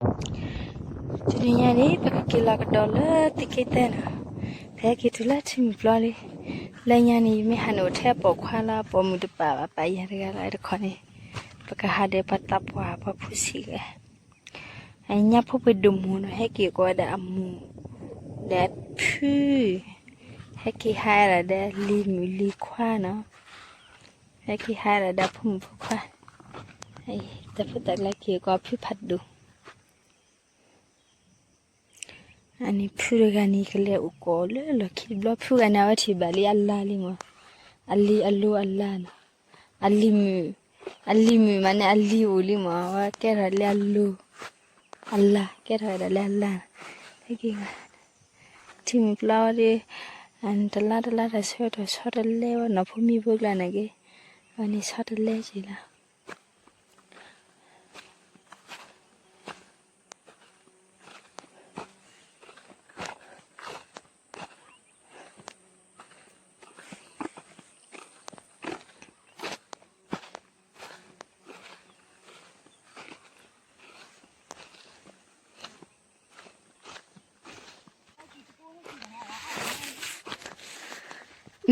တနံၤညါန့ၣ် ပကက့ၤလီၤကဒီးလၢသုးက့ၢ်သဲနီၤ, ပဟဲက့ၤတုၤလၢထံမုၢ်ပျီလံ. လၢညါန့ၣ် ယမ့ၢ်ဟးန့ၣ်အိၣ်ထဲအပိာ်ခွါလီၤ, အပိာ်မုၣ်တပာ်ဘၣ် ပာ်ယၤတဂၤလီၤ. တခီန့ၣ် ပကဟးဒီးပှၤသးပှၢ် ပှၤဖိဆံးဂၤ, ညၣ်ဖိပှ့ၤဒိၣ်မူနီၤ, ဟဲက့ၤကိးဝဲဒၣ်အမိၢ် ဒီးအဖု, ဟဲက့ၤဟးဒၣ်ဒီးလံၤမုၣ်လံၤခွါနီၤ, ဟဲက့ၤဟးဒၣ်ဒီးဖိမုၣ်ဖိခွါ, တၢ်ဖိတၢ်လၢက့ၤကိးဖုဖးဒိၣ်. အန့ၣ်ဖုတဂၤန့ၣ် ကလဲၤအိၣ်ကိးလၢလီၢ်ခံတဘျီ, ဖုဂၤန့ၣ် အဝဲထံၣ်ဘၣ်လံအလါလံမး, အလံၤအလိၤအလါနီၤ, အလံၤမုၣ်, အလံၤမုၣ်မးန့ၣ် အလံၤအိၣ်လံမး, အဝဲကဲထီၣ်လၢအလိၤ, အလါ, ကဲထီၣ်ဝဲဒၣ်လၢအလါ, ဟဲက့ၤဂၤ ထံမုၢ်ပျီဒ်, တလါတလါတၢ်ဆၢကတီၢ်ဆီတလဲဝဲနီၤ, ဖိမံဖိကျါန့ၣ်က့ၤ, အဝဲန့ၣ်ဆီတလဲက့ၤလီၤ.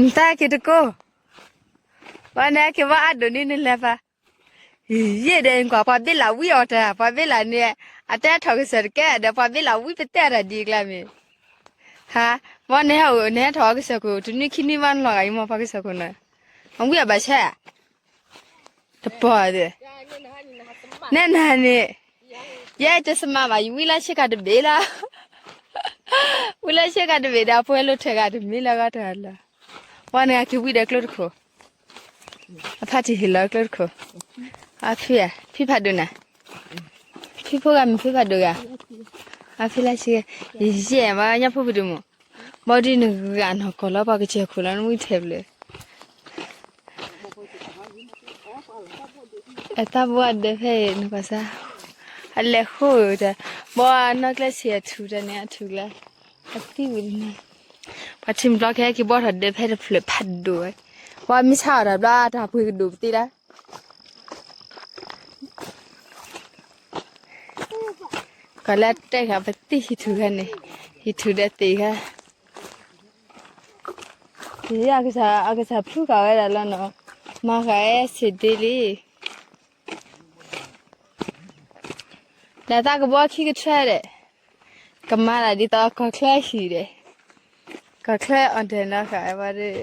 နတၢ်က့ၤတကိး, ပှၤန့ၣ်က့ၤဝဲအါဒိၣ်န့ၣ်နလဲၤပၢ်, ယံာ်ဒီးကွၢ်ပှၤဘ့ၣ်လးဝံအီၤတၢ်, ပှၤဘ့ၣ်လးန့ၣ် အတဲထီၣ်ကစၢၢ်တကဲဒီး ပှၤဘ့ၣ်လးဝံပတဲတၢ်ဒ်အကျါမ့ၢ်, ဟါ, မ့ၢ်နဟဲအိၣ် နဟဲထီၣ်အီၤကစၢၢ်ခိၣ် တနွံခံနွံမးနလီၤဂာ်အံၤမ့ၢ်ပှၤကစၢၢ်ခိၣ်န့ၣ်, အဝံအဘၣ်ဆဲးဧါ, တပီၤဒီး, နဲနၤန့ၣ်, ယဲတစမးဘၣ် ယဝံလၢဆ့ကၤတဘ့ၣ်လီၤ, ဝံလၢဆ့ကၤတဘ့ၣ်ဒီး အပှဲၤလိာ်ထဲဂၤတမ့ၢ်လၢဂီၢ်တဂၤလီၤ, ပှၤန့ၣ်အက့ၤဝံဒီးကျိတခိၣ် အဖါတံၢ်ဟ့ၣ်လီၤကျိတခိၣ်, အဖံ, ဖံဖးဒိၣ်နၤ, ဖံဖိဂၤမ့ၢ်ဖံဖးဒိၣ်ဂၤ, အဖံလၢဆံ, ယဲၢ်မးညၣ်ဖိပဒိၣ်မး, ဘီဒ်နဂၤနီၢ်ကီၢ်လီၤ ပှၤကစၢၢ်ခိၣ်လီၤ နဝံထဲဘျၢ, အတၢ်ဘိအဒၢးဖဲအံၤနကွၢ်စၢ်, အလဲၤဃိတၢ်, ဘီအနီၢ်ကျဲဆံးအထူၣ်တၢ်န့ၣ် အထူၣ်ကျါ, အသံဝံၤတန့ၣ်, ပှၤထံမုၢ်ဘျီကဟဲက့ၤဘီထီၣ်ဒၢးဖဲတဖျၢၣ်ဖးဒိၣ်ဝဲ, ပှၤမ့ၢ်ဆါအီၤတၢ်ဘျီ တၢ်ပှ့ၤကဒိၣ်ပသ့ဒၣ် ကလဲၤတဲဃာ်ပသံၣ်ဟံၣ်ထူၣ်ခါန့ၣ်, ဟံၣ်ထူၣ်ဒီးသ့ၣ်ခါ, အကစၢ်ဖုဃာ်ဝဲဒၣ်လီၤနီၤ, မၤဃာ်ဝဲဆံးဒ့လံ, ဒီးသးကဘီခံကထွဲဒီး, ကမၤဒၣ်ဒ်သိးကီၢ်ချၢဟံၣ်ဒီး, ကီၢ်ချၢအီၣ်ဒဲးနီၤဃာ်ဝဲဒီး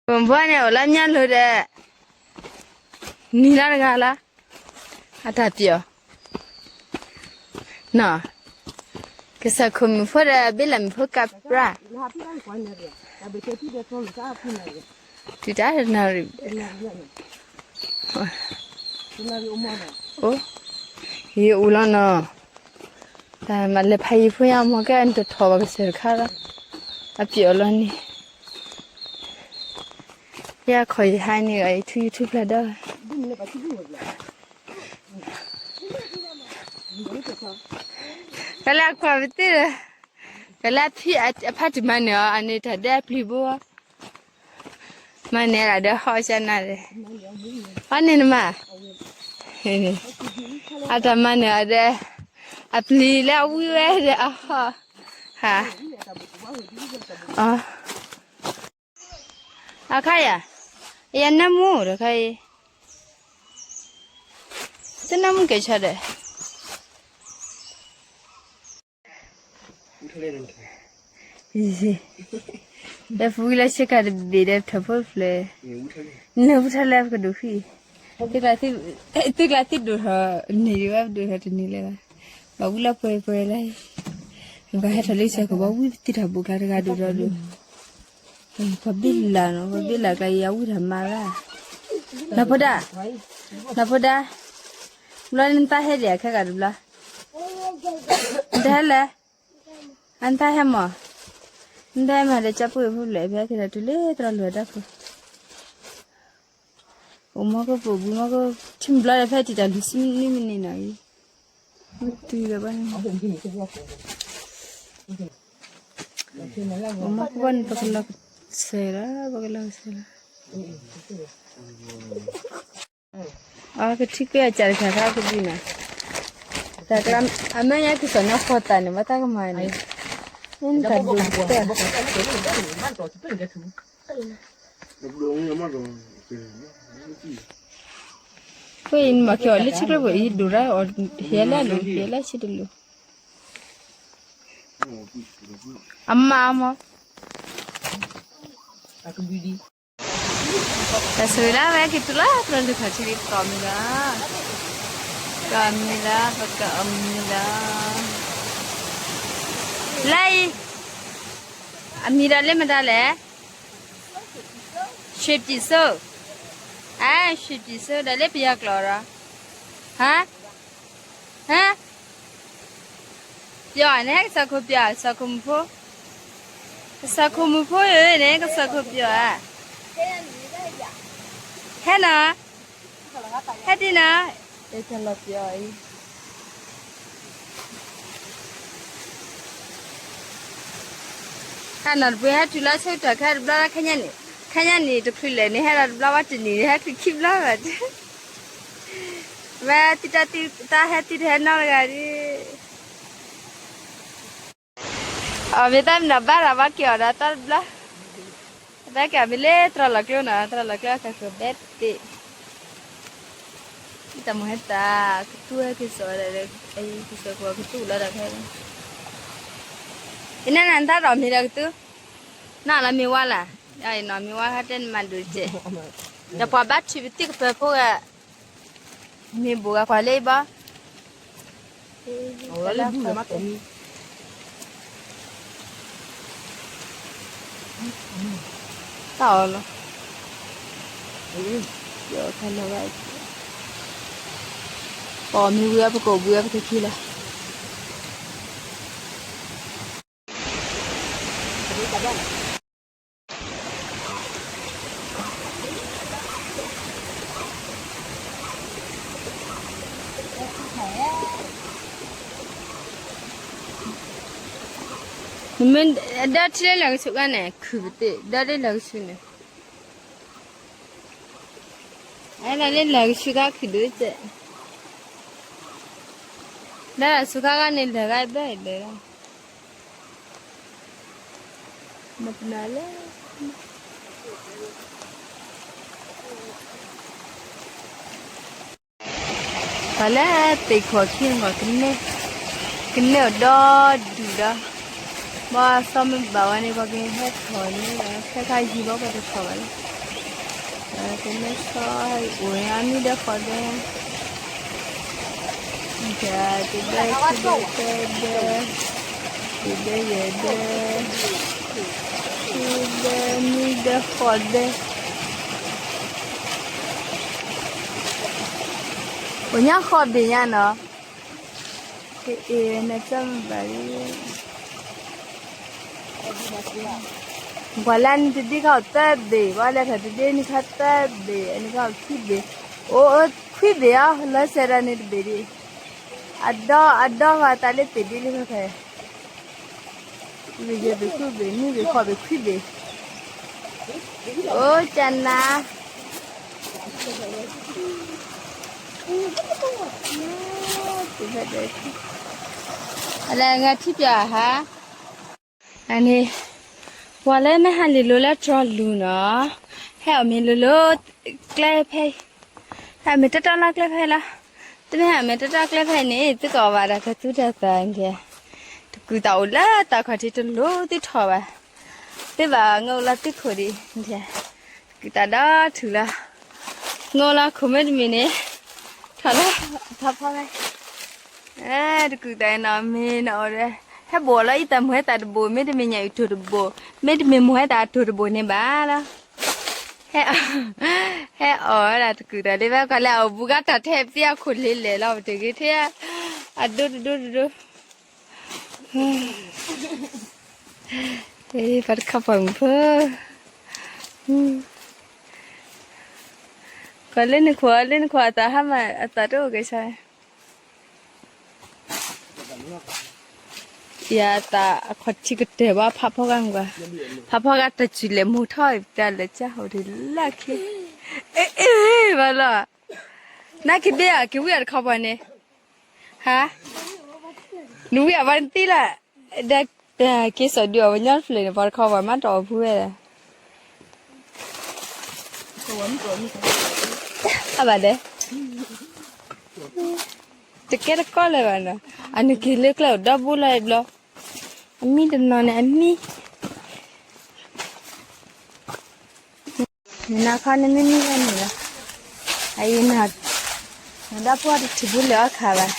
ပဘီန့ၣ်အိၣ်လၢမၠၢလိၤဒီး, နံၤလၢတဂၤလၢ, အတၢ်ပျီၣ်, နီၤ, ကစၢၢ်ခိၣ်မုၣ်ဖိဒီး ဘ့လၢမုၣ်ဖိကပြၢ်, တုၤတၢ်တနၣ်ရံၣ်, အိၣ်, ယအိၣ်လီၤနီၤ, တၢ်မၤလဲၤဖးယံၤဖိညါမ့ၢ်ကဲနတထီၣ်ဘၣ်ကစၢၢ်တခါလီၤ, အပျီၣ်လီၤန့ၣ်, ယခီၣ်ယဟါန့ၣ်ဂ့ၤ ယထူယထူဖျါဒီး, ကလၢအကွၢ်ပသ့ၣ်ဒီး, ကလၢအဖံအဖါတံၢ်မၤနၢၤအီၤ အန့ၣ်တၢ်ဒဲအပျံၤဘိ, မၤနၢၤဒၣ်ဒီးဟီၣ်ကၠၢနၤဒီး, အီန့ၣ်နမၤ, အတၢ်မၤနၢၤအီၤဒီး, အပျံၤလၢအဝံဝဲဒီးအဟီၣ်, ဟါ, အခါယၤ, ယနၢမူတခါအံၤ, တနၢမူကဲဆီဒီး, ဒီးပဝံလၢဆ့ကၤတဘ့ၣ်ဒီးပထၢၣ်ဖိတဖျၢၣ်, နၢမူထီၣ်လၢပကဒိၣ်ဃံ, သုကျါသုဒိၣ်ထီၣ်န့ၣ်ဒံးဝဲ ပဒိၣ်ထီၣ်တန့ၢ်လၢၤဘၣ်, ဘၣ်ဝံလၢပှဲၤပှဲၤလၢ, ပှၤဟဲထီၣ်လၢဆၢကဘီဝံပသံၣ်တၢ်ဘိၣ်ကျါတဂၤဒိၣ်ထီၣ်ဒိၣ် ပှၤဘ့ၣ်လးနီၤ, ပှၤဘ့ၣ်လးကျါအံၤ အဝံတၢ်မၤဘၣ်, နၢ်ဖိဒါ, နၢ်ဖိဒါ, ဘျီနသးဟဲဒံးခဲဂၤတဘျီ, နတဟဲလဲၣ်, အနသးဟဲမး, နတဟဲမးဒီး ကၠီပှ့ၤဖိဖျဲး ဖဲက့ၤဒီးတုၤလၢသရီလွံၢ်တၢ်ဖိ အိၣ်မီကပိာ်ဘုမီက, ထံၣ်ဘျီဒီးဖဲတံာ်တၢ်လွံၢ်ဆံမံးနံးနီၤအံၤ, မ့ၢ်တုၤဒီးဘၣ်န့ၣ်, အိၣ်မီကဘီန့ၣ် ပကလီၤကဆဲးလီၤ, ပကလီၤကဆဲးလီၤ, အကထံကွံာ်အကစၢ်တခါခါကဘုၣ်နီၤ, တၢ်ကလၢအမဲာ်ညါကစီၣ်န့ၣ်အဃီသးန့ၣ် ဘၣ်တၢ်ကမၤန့ၣ်, န့ၣ်တၢ်ဒိးတၢ် ဃိအံၤနမၤက့ၤအီၤလၢထံကျိပူၤအံၤဒိၣ်ရၣ်အီၤ, ဟဲလၢအလိၤ ဟဲလၢဆံတလိၤ, အမါမး, တၢ်ဆိၣ်ဂ့ၤဒၣ်ဝဲက့ၤတုၤလၢ ပျၢၤလုၢ်ခီၣ်ထံးလံ ပကအီၣ်မ့ၤလီၤ, ပကအီၣ်မ့ၤလီၤ, ပကအီၣ်မ့ၤလီၤ, လၢအံၤ, အမံၤဒၣ်လၢမတၤလဲၣ်, ရွှေပြည်စိုး, အဲ ရွှေပြည်စိုး ဒီးလၢပယီၤကျိာ်ဒီး, ဟါ, ဟါ, ပယီၤန့ၣ် ကစၢ်ခိၣ်ပယီၤ ကစၢ်ခိၣ်မုၣ်ဖိ, ကစၢ်ခိၣ်မုၣ်ဖိဧၢန့ၣ် ကစၢ်ခိၣ်ပယီၤဧါ, ဟဲနီၤ, ဟဲဒ်နီၤ, တၢ်လီၤပယီၤအံၤ ဟဲနီၤတပှ့ၤဟဲတုၤလီၤဆၢကတီၢ်ခဲတဘျီလၢခဲညါန့ၣ်, ခဲညါန့ၣ် တချုးလဲၣ်န့ၣ် ဟဲဒီးတဘျီဝဲတနံၤန့ၣ် ဟဲချုးခံဘျီဘၣ်, ဝဲသံတၢ်သံတၢ်ဟဲသံတဟဲနီတဂၤဒ်, အမ့ၢ်တၢ်မနုၤဘၣ်ရၤဘၣ်က့ၤအီၤဒီးတၢ်တဘျီ, ဘၣ်က့ၤအမ့ၢ်လၢတြီလီၤကျိနီၤ တြီလီၤကျိအကကဘဲသ့ၣ် တၢ်မုၢ်ဟဲသး ကတူၢ်ဟဲက့ၤစိာ်ဒီး ကစိာ်ကဝီၤကတူၢ်လီၤဒီးခဲ, အံၤန့ၣ်နတၢ်ဒီးမ့ၢ်ဒီးကတူၢ်, နလီၤမ့ၢ်ဝါလၢ်, နီၢ်မ့ၢ်ဝါခါတဲနမၤဒိၣ်ကဲး, ဒီးပှၤဘၣ်ထုးပသံၣ်ကပၢၤဖိဂၤ, မ့ၢ်ဘိးဂၤကွၢ်လၢအံၤဘၣ် တၢ်အီၣ်လီၤ, ပအီၣ်မ့ၤဝံၤအီၤ ပကအိၣ်ဘှံးအီၤ ပကခံလီၤ. နမ့ၢ်ဒီထံလၢလၢာ်ကဆူးခါန့ၣ် ခုၣ်ပသ့ၣ် ဒီဒ်လၢာ်ကဆူးန့ၣ်, အဲဒၣ်လၢလၢာ်ကဆူးခါခုၣ်ဒိၣ်စဲး, ဒီးလၢာ်ကဆူးခါဂၤန့ၣ် လၢာ်ဂၤဘၣ်လၢာ်လီၤ, မတနၤလၢ ပှၤလၢသ့ၣ်ခိၣ်ခံဂီၢ် ကနဲၣ်အီၤဒီဒူၣ်ဒီး, ဘၣ်စီၤမ့ၢ်ဘၣ်ဝဲန့ၣ် ပှၤကဟဲထီၣ်န့ၣ်ဒီး ခဲခါယံၤဘၣ်ပှၤတထီၣ်ဘၣ်လၢ, ကနဲၣ်စီၤအိၣ်န့ၣ်အနံၣ်ဒီးဃိးဒီး တဒဲ ခံဒဲ သၢဒဲ တဒဲ ယဲၢ်ဒဲ ဆံဒဲ နွံဒဲ ဃိးဒဲ, ပညါဃိးဘ့ၣ်ညါနီၤ, ကအဲၣ်နတၢ်မ့ၢ်ဘၣ်လံ ပှၤလၢနံၤတဒ့ခါအိၣ်သၢဘ့ၣ်, ပှၤလၢထီၣ်တဒ့နံၤခါသၢဘ့ၣ်, အနံၤခါအိၣ်ခံဘ့ၣ်, အိၣ်ခွံဘ့ၣ်ဧါ, လီၤစဲးဒၣ်န့ၣ်တဘ့ၣ်ဒံး, အဒီ အဒီဂၤသးလၢသ့ၣ်ဒ့လံဖဲဖဲ, ယဲၢ်ဘ့ၣ်ဃုဘ့ၣ် နွံဘ့ၣ်ဃိးဘ့ၣ်ခွံဘ့ၣ်, အိၣ်ကနၤ အလဲၤငါထံပၠးဟါ, အန့ၣ် ပှၤလၢမ့ၢ်ဟးလံာ်လိၤလၢတြီၤလူၤနီၤ, ဟဲအီၣ်မ့ၤလိၤလိၤ ကျဲဖဲအံၤ, ဟဲအီၣ်မ့ၤတီတီလၢကျဲဖဲအံၤလီၤ, တမ့ၢ်ဟဲအီၣ်မ့ၤတီတီကျဲဖဲအံၤန့ၣ် သုကအီၣ်ဘၣ်တၢ်တသူတၢ်သၣ်ကဲ, တကုၤသးအိၣ်လၢတၢ်ခီၣ်ထံးတလိၤသုထီၣ်ဘၣ်, သုဘၣ်ငိၢ်လီၤသုခိၣ်ဒံး, တကုၤသးဒီးထုးလီၤ, ငိၢ်လီၤခိၣ်မ့တမ့ၢ်န့ၣ်, ထီၣ်လၢအဖီဖီဖဲ တကုၤသးနီၤ မ့ၢ်နအီၣ်ဒီး ဟဲဘိးလီၤအံၤ တၢ်မိၢ်ဟဲသးတဘိး မ့တမ့ၢ်ညၣ်အုၣ်တိၢ်တဘိး မ့တမ့ၢ်မိၢ်ဟဲသးအတိၢ်တဘိးန့ၣ်ဘၣ်လီၤ, ဟဲအီၣ်ဝဲဒၣ်တကုၤသးလံ ဖဲကီၢ်လၢအအိၣ်ဘူးကါတၢ်ထဲပသံအခိၣ်လ့လဲၣ်လီၤ ပတဂ့ၤထဲ အဒိတဒိတဒိ ပှၤတခီပှၤမုၣ်ဖိ ကွၢ်လၢနခွါ လၢနခွါအသးဟါမၢ် အသးတအိၣ်ကဲဆါ ယသးအခီၣ်ထံးကတၢၢ်ဘၣ် ဖးဖီဂၤမကွၢ်, ဖးဖီဂၤတစူၢ်လဲၤမိၢ်ထီၣ်တၢ်လဲၤကၢ်ဟိၣ်ဒ်လၢခံ, အ့ အ့ ဘၣ်လီၤ, နက့ၤဘ့ၣ်အီၤ က့ၤဝံၣ်အီၤတခီပှၤန့ၣ်, ဟါ, နဝံၣ်အီၤပှၤနသံလၢ, ဒီး, က့ၤစိာ်ဒုးအီၤပှၤညီတဖျၢၣ်န့ၣ် ပှၤတခီပှၤမးတီၢ်အီၤဖုဝဲဒၣ်, အဘၣ်ဒဲး, တကဲတကီလၢၤဘၣ်နီၤ, အနက့ၤလၢကျဲအိၣ်ဒီဘိလီၤဘျီ, အမံတနီၤန့ၣ်အမံ နခီနမ့ၢ်မံဘၣ်န့ၣ်လီၤ, အအံၤ, နဒီဖိတထံၣ်ဖိလၢအီၣ်ခးဘၣ်,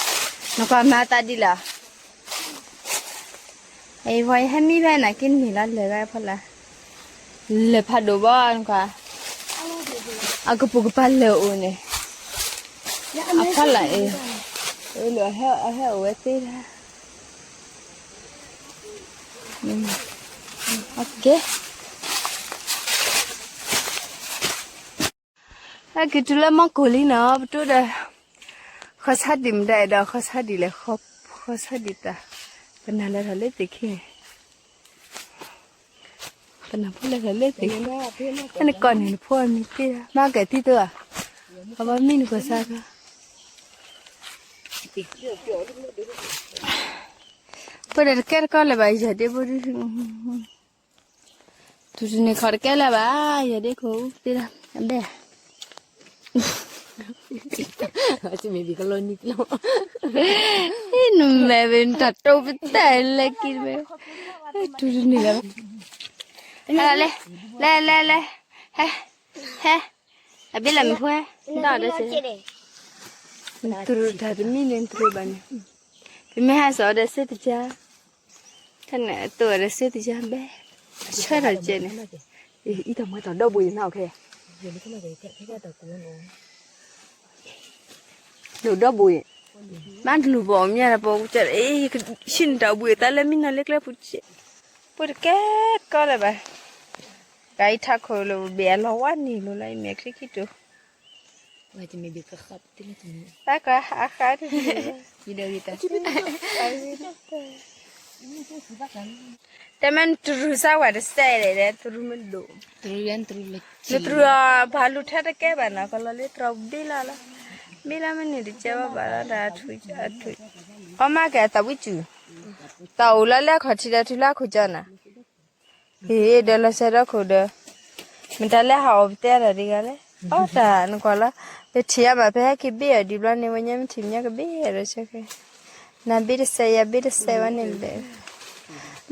နကွၢ်မၤသးဒ်လဲၣ်, အအံၤ ပှၤယဟဲမံဘၣ်နၤက့ၤန့ၣ်လီၤ လၢာ်ဂၤဖီလာ်, လၢာ်ဖးဒိၣ်ဘီနကွၢ်, အကပိာ်ကပၤလၢာ်အိၣ်န့ၣ်, အဖီလာ်အံၤ, အဟဲအိၣ်ဝဲသ့ဒၣ် ကဲ, ဟဲက့ၤတုၤလၢမီၢ်ကိၢ်လံနီၤ, ပတိဒီး, ဃီဆါဒံးမတၤအဲၣ်ဒိးဃီဆါဒံးလဲၣ်, ဃီဆါဒံးတၢ်, ပနၢ်လဲၤထီၣ်လၢသ့ၣ်ခံန့ၣ်, ပနၢ်ဖိလဲၤထီၣ်လၢသ့ၣ်ခံ, နကိးန့ၣ်နဖိအမံၤသ့, မၤကဲၤသံသိဧါ, အဘၣ်မံနကွၢ်ဆါခါ ဖိဒီးတကဲတကီလၢၤဘၣ် ယဲၢ်ဒ့ဖိဒု, ထူၣ်တန့ၢ်ခီၣ်တကဲလၢၤဘၣ်, ယဲၢ်ဒ့ခိၣ်သ့လၢ, အဘဲ, နမဲာ်ဘၣ်နတၢ်တိပတၢ်လဲၤက့ၤတဝဲ, ထူၣ်တန့ၢ်လၢၤဘၣ်, လဲၤလဲၤလဲၤလဲၤ, ဟဲ, ဟဲ, အဘ့ၣ်လၢမ့ၢ်ဖိဟဲ, တရူးတၢ်တမံန့ၣ်တရူးဘၣ်န့ၣ်, ပမ့ၢ်ဟဲစိာ်ဒီးစ့တယါ, တၢ်န့ၣ်အသိးဒီးစ့တယါဘဲ, အဆၢထီၣ်ကဲန့ၣ်, အံၤတၢ်မွဲတၢ်ဒီဘိအံၤနအိၣ်ခဲ, ဒီဘိအံၤ, မ့ၢ်တလူၤဘၣ်အီၤမ့ၢ်ဒီးပှၤကစၢ်, အ့ၣ်, ယကဆ့ၣ်န့ၢ်တၢ်ဘှံးအသးလၢမံနီၤလၢကျဲပူၤ, ပှၤတကဲတကီလၢၤဘၣ်, တၢ်အံၤထးခိၣ်လၢဘ့ၣ်အလီၤဝါန့ၣ်လိၤလၢအံၤမ့ၢ်ချံခံတိၤ, တၢ်ကဃးဃးတ, တမ့ၢ်နတရူးစၢ်ဝဲတစဲးလဲၣ်, တရူးမ့ၢ်ဒိၣ်, နတရူးအီၤ ပှၤလူၤထဲတကဲဘၣ်နီၤ, ကလီၤလၢတြီၤဘ့ၣ်လၢ်လီၤ, ဘ့ၣ်လၢ်မ့ၢ်န့ၣ်တကဲဘၣ်ဘၣ်လီၤ, တၢ်ထူၣ်, အီၣ်မးကဲၤအသးဝံၣ်စူၤ, တၢ်အိၣ်လီၤလၢအခီၣ်ထံးဒီးထူလၢအခိၣ်ကၠီနၤ ဟ့ၣ်ဒီးလီၤစဲးဒီခိၣ်ဒီး, မတၤလဲၣ်ဟးအီၣ်ပတဲတၢ်ဒံးဂၤလဲၣ်, အီၣ်တၢ်နကွၢ်လီၤ, ပထံၣ်အါမး ပဟဲက့ၤဘ့ၣ်အီၤဒံးဘျီန့ၣ် ဝဲညါမ့ၢ်ထံၣ်မညီကဘ့ၣ်အီၤဒီးဆၢက့ၤ, နဘ့ၣ်တစဲး ယဘ့ၣ်တစဲးဝဲန့ၣ်လဲၣ်,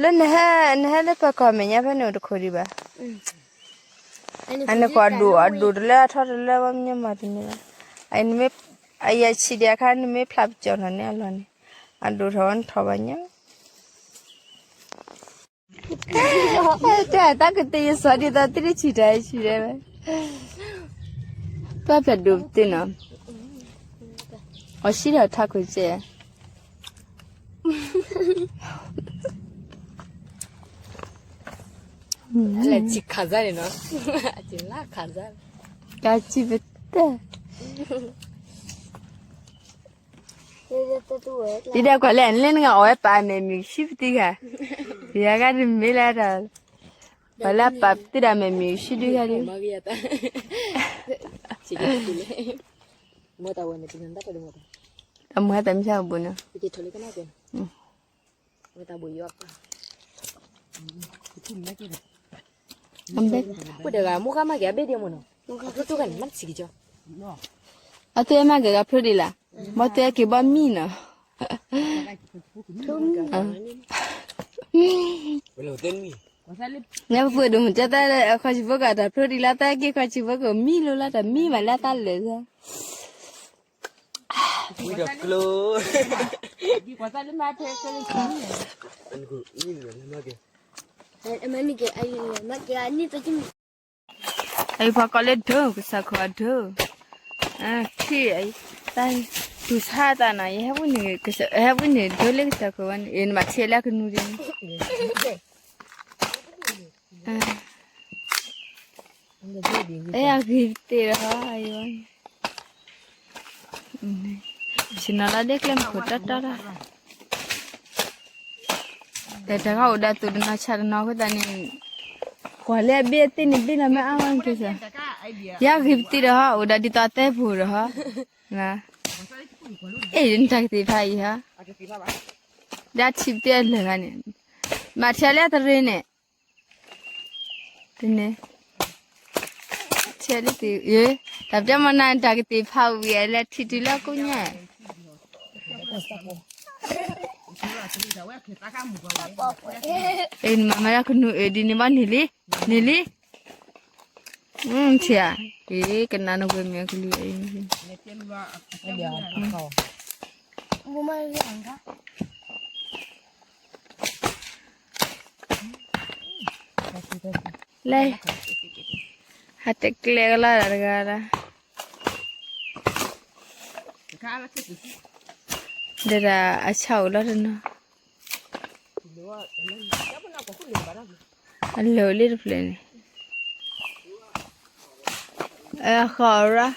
လၢနဟဲ, နဟဲလၢပၢၤကီၢ်မဲာ်ညါဖဲန့ၣ်အိၣ်တခိၣ်ဒံးဘၣ်, အန့ၣ်ကွၢ်ဒိၣ်အဒိၣ်တလၢအထီတလၢဝဲမညီမၤတမံၤလီၤ, အယဆံးဒံးအခါ နမ့ၢ်ဖျါပကၠီၣ်ထီၣ်န့ၣ်အလီၢ်န့ၣ်, အဒိၣ်ထီၣ်ဝဲနထီၣ်ဘၣ်ညါ တၢ်သးကတယဆီဒ်သိးသ့ၣ်ဆံးတၢ်ဆံးဒဲးဝဲ, ပၢ်ဖျဲးဒိၣ်ပသ့ၣ်နီၤ, အီၣ်ဆံးဒီးထးခိၣ်စဲး, လဲၤဆံးခးစၢ်န့ၣ်နီၤ, အလၢခးစၢ်, ကၢ်ဆံးပတဲ ဒ်ဒီးကွၢ်လဲၣ် နလဲၣ်နဂၤအီၣ်ဝဲပာ်မဲာ်မံၤဆံပတံဂၤ, ယၤဂၤတမ့ၢ်လၢတၢ်, ပှၤလၢအပာ်ပတံၢ်ဒီးမဲာ်မံၤဆံဒုဂၤဒု, တၢ်မူဟဲတၢ်မံၤဆါကဘိနီၤ, အဘဲ, အသုမၤက့ၤဂၤဖျိဒံးလၢ်, ဘီသုက့ၤဘီမံနီၤ, ညါပပှ့ၤဒိၣ်မုၢ်ကၠီတၢ် အခီၣ်ဆံးဖိကတၢ်ဖျိဒံးလၢ် တၢ်က့ၤခီၣ်ဆံးဖိကမံလိၤလၢ် တၢ်မံဘၣ်လၢ်တၢ်လၢာ်စၢ် ဝံၤဒီးကျိ အံၤပှၤကိးလၢဒိၣ် ကစၢ်ခိၣ်အဒိၣ်, ထံၣ်, တူၢ်ဆါသးနီၤ ယဟဲဝံၤန့ၣ် ဟဲဝံၤန့ၣ်ဒိၣ်လၢကစၢ်ခိၣ်ဝဲန့ၣ် နဘၣ်ထံၣ်လၢကနူၤဒ်န့ၣ် အဲ အဂ့ၤတ့ၢ်လီၤ, ဆ့ၣ်နီၤလီၤဒ့ကျဲမုၢ်ခိၣ်တီတီလီၤ, တၢ်တဂၤအိၣ်ဒီးသူၣ်တနီၤဆးတနီၤအဃိသတးန့ၣ်, ကွၢ်လၢအဘ့ၣ်အသ့ၣ်န့ၣ် ဘ့ၣ်လီၤမ့ၢ်အါဝဲက့ၤစၢ် ယဂ့ၤပသံဒီးဟီ အိၣ်ဒီးဒ်သိးသဲပူၤဒီးဟီ, အ့ၣ် နတၢ်ကသ့ၣ်ဖးအံၤဟီ, ဒၣ်ထံပသ့ၣ်အလၢာ်ဂၤန့ၣ်, မၤထၢလၢသရ့န့ၣ်, တန့ၣ်, ထၢလၢသ့ၣ်, တၢ်ပတဲမနၤ နတၢ်ကသ့ၣ်ဖးဝံၤအလဲၤထံတုၤလၢကိညါ အ့ၣ် နမၤမၤလၢကနူၤအ့ၣ်ဒ်န့ၣ်ဘၣ်န့ၣ်လံ, န့ၣ်လံ, ထံၣ်ဧါ, အ့ၣ် ကနၣ်နဝဲမ့ၢ်ကလံၤအံၤ, လဲၤ, ဟးတကျဲကလီၤတဂၤလီၤ, ဒီးဒၣ်အဆၣ်အိၣ်လီၤတနီၤ, အလၢာ်လၢတဖျၢၣ်န့ၣ်, အဃီရၣ်,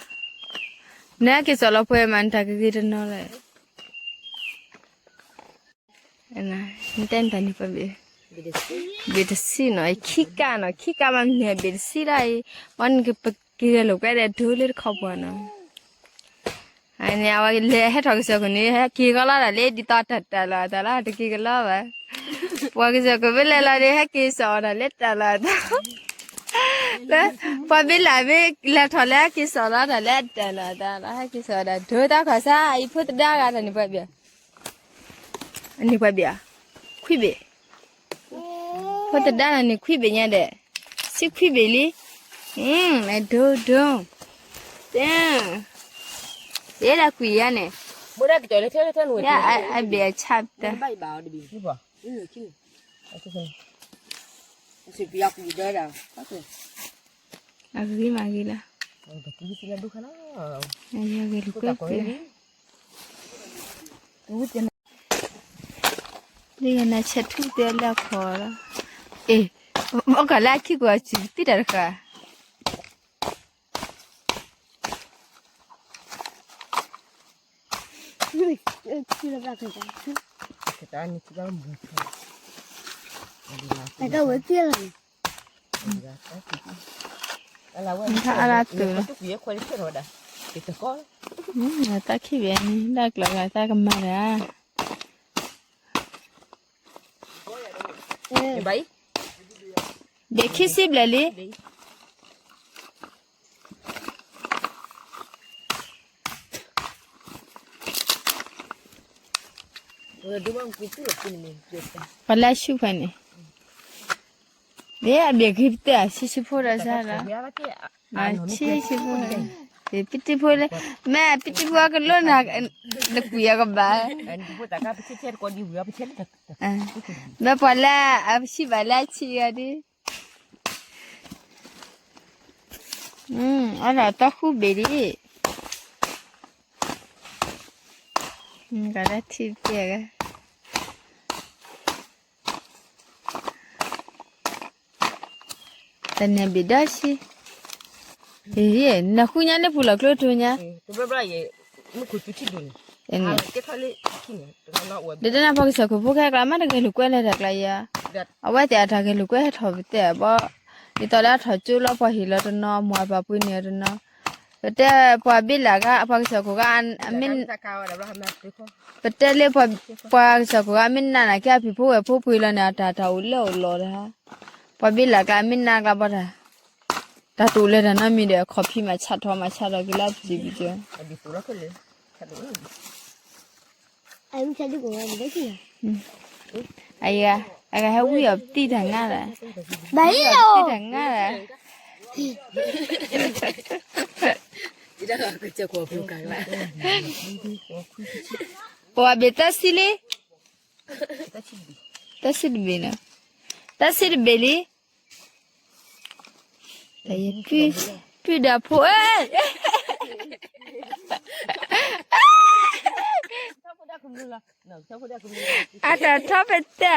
နက့ၤစီၤလီၤပှဲၤမး နတၢ်ကဂ့ၤတနီၤလဲၣ်, နတဲနတၢ်န့ၣ်ပှၤဘ့ၣ်, ဘ့ၣ်တဆံနီၤ, ခံကါနီၤ, ခံကါမးမ့ၢ်ဘ့ၣ်တဆံလီၤအံၤ, ဘၣ်နကပက့ၤဂဲၤလိာ်ကွဲဒီးဒိလၢတခီပှၤနီၤ အန့ၣ်အဝဲလဲၤဟဲထီၣ်ကစီၣ်ခိၣ်န့ၣ် ဟဲက့ၤကီလီၤတၢ်လၢဒ်သိးတၢ်တၢ်လီၤအသးလီၤ တက့ၤကလီဘၣ်, ပှၤကစီၣ်ခိၣ်ဖဲလဲၣ်လီၤဒီး ဟဲက့ၤစီၤအီၤတၢ်လၢတၢ်လီၤအသး, ပှၤဘ့လၢမ့ၢ်လဲၤထီၣ်လၢဟဲက့ၤစီၤလီၤတၢ်လၢတၢ်လီၤအသးလီၤ ဟဲက့ၤစီၤအီၤတၢ်ဒိတၢ်ခီၣ်ဆါ အံၤဖိသဒါဂၤတၢ်န့ၣ်ပှၤဘ့ၣ် အန့ၣ်ပှၤဘ့ၣ်ဧါ, ခွံဘ့ၣ်, ဖိသဒါန့ၣ်န့ၣ်ခွံဘ့ၣ်ညါဒီး, ဆံခွံဘ့ၣ်လံ, အဒိဒိ, တဲ, တဲဒၣ်ကွံာ်ယါန့ၣ်, ယါအဘ့ၣ်အဆၣ်တၢ်, အဂ့ၤမးဂ့ၤလီၤ, အဂ့ၤကွံာ်လီၤ. ဒ်နဆဲးထူတဲလၢအခီလီၤ. အ့ၣ်, ဘၣ်ကလၢအခံကွၢ်စံးသံတၢ်တဃၣ်. တၢ်အါလၢတူၢ်လီၤ. တၢ်ခံဘ့ၣ်န့ၣ် တၢ်ကျီၤဂၤတၢ်ကမၤတၢ် ဘ့ၣ်ခံဆံဘျဲၣ်လံ. ပှၤလၢဆူၣ်ဖဲန့ၣ်, ဒ်အဘ့ၣ်ဂ့ၤပတဲ ဆံဆံဖိဒီးစၢ်လီၤ. ဆံဆံဖိ, ပတံၤဖိလၢ, မ့ၢ်ပတံၤဖိကလိနၤ, နကွံာ်အကဘၣ်. မ့ၢ်ပှၤလၢအဆံးဘၣ်လၢအဆံးဂၤဒ်, အီလီၤတီၢ်ဃုဘ့ၣ်ဒ်, ကလၢထံပျဲၢ်ဂၤ တနံၤဘ့ၣ်ဒီးဆံ, နဃုညါလၢပူၤလီၤကျိတိၤညါ, ဒ်တနၤပှၤကစၢၢ်ခိၣ်ဖိခဲကျါ မ့ၢ်တဂဲၤလိာ်ကွဲလၢတၢ်ကျါယၤ, အဝဲသ့ၣ်အတၢ်ဂဲၤလိာ်ကွဲဟဲထီၣ်ပသဲဘီ, ဒ်သိးလၢအထီၣ်ကၠိလီၤပှၤဟ့ၣ်လီၤတနီၤ မိၢ်အပၢ်ပှ့ၤန့ၢ်အီၤတနီၤ, ပတဲပှၤဘ့လးဂၤ ပှၤကစၢၢ်ခိၣ်ဂၤ, ပတဲလၢပှၤကစၢၢ်ခိၣ်ဂၤ မ့ၢ်နးနၤက့ၤအဖံးဖိဝဲၢ်ဖိပှ့ၤလီၤန့ၣ် အတၢ်တၢ်အိၣ်လၢအိၣ်လီၤတဟါ, ပှၤဘ့လးကျါ မ့ၢ်နးကျါဘီတၢ်, တၢ်တအိၣ်လၢတၢ်နီတမံၤဒီး ခီၣ်ဖံးမၤဆးထီၣ်မၤဆးထီၣ်က့ၤလၢအပူၤပူၤကၠိ, အဂၤ, အဂၤဟဲဝံအီၤပသံတၢ်ငါလၢ, ပသံတၢ်ငါလၢ, ပှၤဘ့ၣ်တၢ်ဆံလံ, တၢ်ဆံတဘ့ၣ်နီၤ, တၢ်ဆံတဘ့ၣ်လံ. ပုၢ်ဒီးဖိ, အတၢ်ထီၣ်ပတဲ,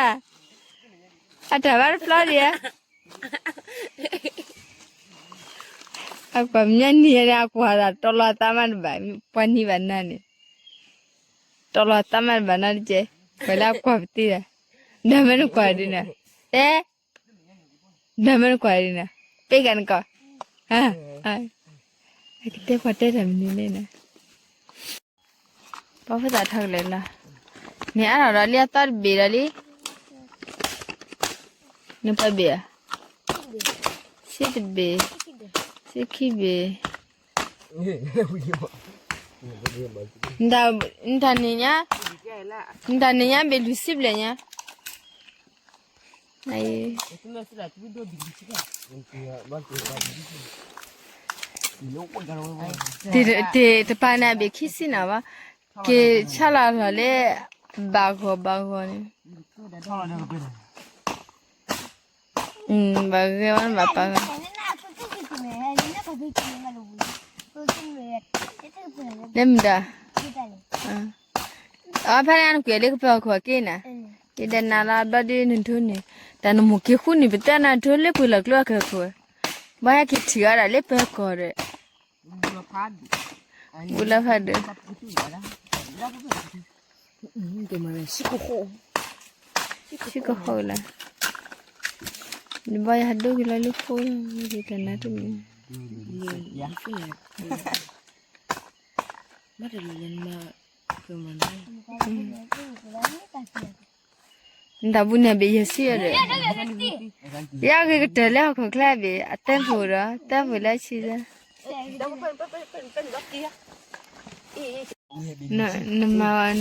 အတၢ်ဘၣ်တဖျီဒံးဧါ, အကွၢ်မ့ၢ်နံၤန့ၣ် အကွၢ်တၢ်တီလီၤသးမးတဘၣ်, ပှၤနံၤဘၣ်နၤန့ၣ်, တီလီၤသးမးတဘၣ်နီတကဲ, ပှၤလၢအကွၢ်ပသံဒီး, ဒီးမ့ၢ်နကွၢ်ဒ်န့ၣ်, တဲ ဒီးမ့ၢ်နကွၢ်ဒ်န့ၣ်, ပ့ကၤနကီၢ်, အကတဲပှၤတဲတၢ်မနုၤလဲၣ်နၤ, ပှၤဖိသၣ်ထီၣ်ကလဲာ်လီၤ, န့ၣ်အါထီၣ်ဒီးလံအသီတဘ့ၣ်ဒီးလံ, နပှဲၤဘ့ၣ်ဧါ, ဆံတဘ့ၣ်, ဆံခံဘ့ၣ်, နတၢ်န့ၣ်ညါ, နတၢ်န့ၣ်ညါဘ့ၣ်လွံၢ်ဆံဘျဲၣ်ညါ တပာ်န့ၣ်အဘ့ၣ်ခံဆံနၤဘၣ်, က့ၤဆါလီၤလီၤလၢ ဘၣ်ဂီၤဘၣ်ဂီၤန့ၣ်, ဘၣ်ဂီၤဝဲဘၣ်ပာ်ဂီၤ, လၢမတၤ, အဖဲန့ၣ်နကွံာ်လၢကပၢၤဟီၣ်ခိၣ်က့ၤနၤ, ယဒဲးနၤလီၤဘျီဒုးနထိန့ၣ်, တၢ်နမိၢ်က့ၤဃုန့ၣ် ပတဲနၤထိလၢပှ့ၤလီၤကျိအကၢၢ်ခိၣ်, ဘၣ်ဟဲက့ၤထံၣ်အီၤဒၣ်လၢပၢၤဟီၣ်ခိၣ်ဒီး, ဘူးလီၤဖးဒိၣ်, ဆံကဟိၣ်လၢ, နဘၣ်ယဟးဒိက့ၤလီၤလၢဃိ, ယတနၤတမံၤ နတၢ်ဘူးန့ၣ်ဘ့ၣ်ယဲၢ်ဆံဒီး, ယဂ့ၤကတၢၢ်လၢဟီၣ်ခိၣ်ချၢဘ့ၣ် အသၢပူၤဒီး သၢပူၤလၢဆံဒီး, နမၤ